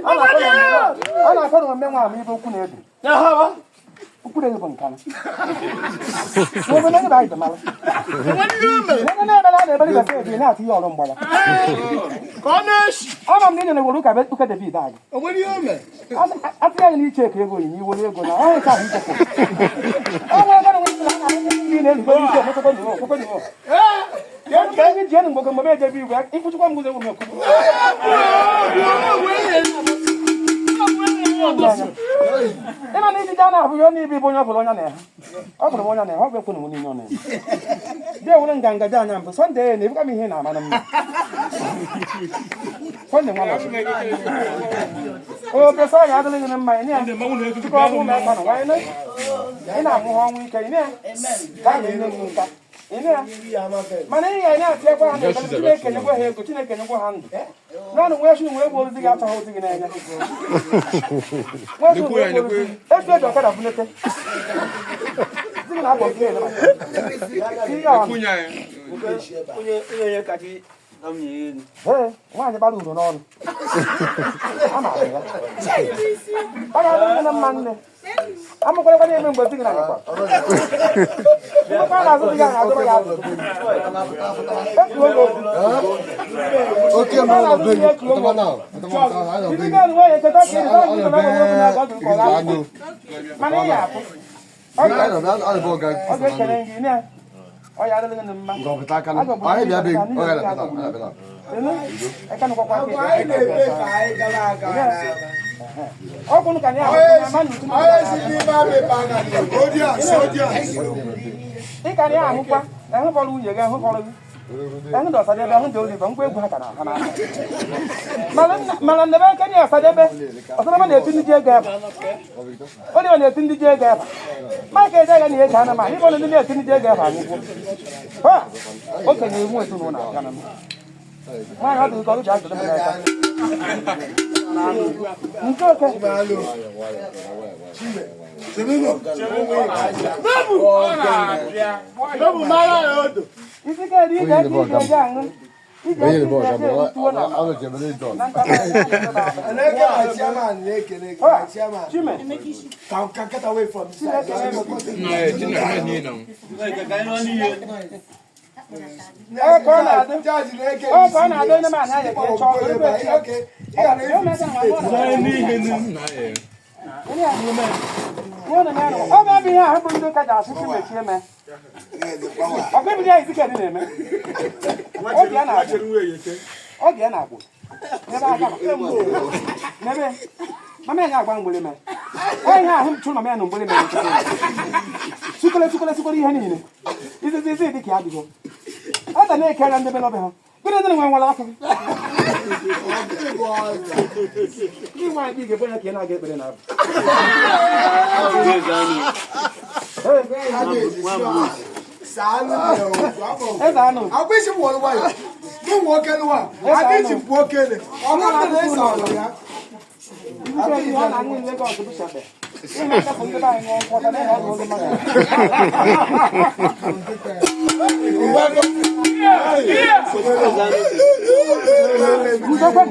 A na-akọ na ome nwa ama ibe okwu na-ebi. Okwu na-ebi bụ nkanụ. N'obe na ebe anyị dị mara. Onye na-ebele a na-ebele ibe ebi na-atụ ihe ọrụ mgbara. Ka ọ na-eshi. Ama m na ị nyere ụka ụka David anyị. O nwere ihe o mere? Atụghị anya n'iche ka ego onyinye iwere ego na ọrụ nke ahụ ichekwa. Ọ nwere ego na nwere na ndị na-erube isi okwekwe n'iwu okwekwe n'iwu. Ya anyị ji enu mgbe mgbe ejebe igwe ikwuchikwa m guzo egwu m ekwu. Ịma na ijiji a na-abụ ya onye ibe bụ onye ọ bụla onye na-eha. Ọ bụrụ m onye na-eha, ọ bụ ekwu na m niile ọ na-eha. Dị enwere nganga dị anya mbụ Sọnde na-ebuka m ihe na-ama na mma. Sọnde nwa lọsị. O pesa ya adịghị gị mma ị na tupu ọ bụ ụmụ aka nọ nwanyị ị na-anwụ ha ọnwụ ike ị na ka a na-enye m nka ị na mana ị ga na-atịakwa ha na Chineke nyekwa ha ego Chineke nyekwa ha ndụ naanị nwee chi nwee gbuo ozi gị achọghị ozi gị n'anya nwee chi nwee gbuo ozi etu eji ọkada bunete di gị na-akpọ gị na ihe ọnụ ee nwaanyị gbara uru n'ọnụ a maara ya ọ ga-adịrị gị na mma nne amụkwarakwa na-eme mgbe di gị na-anyakwa mgbe a na-azụ di gị anya adọrọ ya azụ etuo gị okwu Oke mmanwụ nọ be gị, pụtaba now, pụtaba, pụtaba, anyị nọ be Ndị gị. ga nwanyị cheta ka ị dị na na na na Ị ga-anụ. mana ị ga-apụ Anyị nọ be- anyị bụ ọga. ọ ga-ekele gị ne ọ ya adịrị gị mma Nke ọ pụta aka nụ. Anyị bịa be gị, ọ ga na-apụta, anyị abịa na. Anyị na-ebe ka anyị gara aga. Ọgwụ ka anyị ahụ ma nnutu Onye si n'ime abịba aga n'ihu. ị ka na ahụkwa ahụfọrọ nwunye gị ahụfọrọ gị ahụ dị ọsadebe ahụ dị oliva ngwa egwu ha ka na ha na mana ndebe aka nye ọsadebe ọsadebe na-eti ndị ji ego ebe oliva na-eti ndị ji ego ebe maka eje aga na ihe ka ana ma ịbụ ndị na-eti ndị ji ego ebe anyịgwo ha okenye iwu ezinụlọ abịa na m nwaanyị ọ dị ka ọrụ ji azụrụ m n'aka nke oke isi ka eri ije aka ije eje aṅụ ije Onye aka bụ ije ọga eje bụ etuo na ọ nọ John. na nta Eleke my chairman na-ekele gị, my chairman. Chime Can get away from this side. Ọ ka ọ na-adị Judge na-eke ọ ka ọ na-adị onye ma anaghị eke chọọ ebe echi ya. Okay. Ị ga na-efu Ọ bụ ihe ahụ bụ ndị ụka ji asị sị mechie mee. Ọkụ ebido ya isi kedị na-eme. Oge ya na-agbụ. Oge ya na-agbụ. N'ebe aka ma. N'ebe. Mama ya na-agba mgbele mee. Ọ ihe ahụ m chụrụ mama ya na mgbele mere nkịtị. Sukole sukole sukole ihe niile. Izizi izi dị ka ya adịgo. Ọ ga na-eke anya ndị be n'obe ha. Gịnị dị na nwe nwere aka gị? Ndị nwaanyị gị ga-ekwe ya ka ị na-aga ekpere na-abụ. Eze anụ. Akwụsị m wọrọ nwayọ. Mụ nwa okele nwa. Adịghị m pụọ okele. Ọ bụrụ na ese ọrụ ya. Ndị ihe ọ na-aṅụ Lagos bụ shebe. Ị na-akapụ ndị be anyị ṅụọ nkwụ ọcha n'ihi ọdụ oge mmadụ. Ndokwe.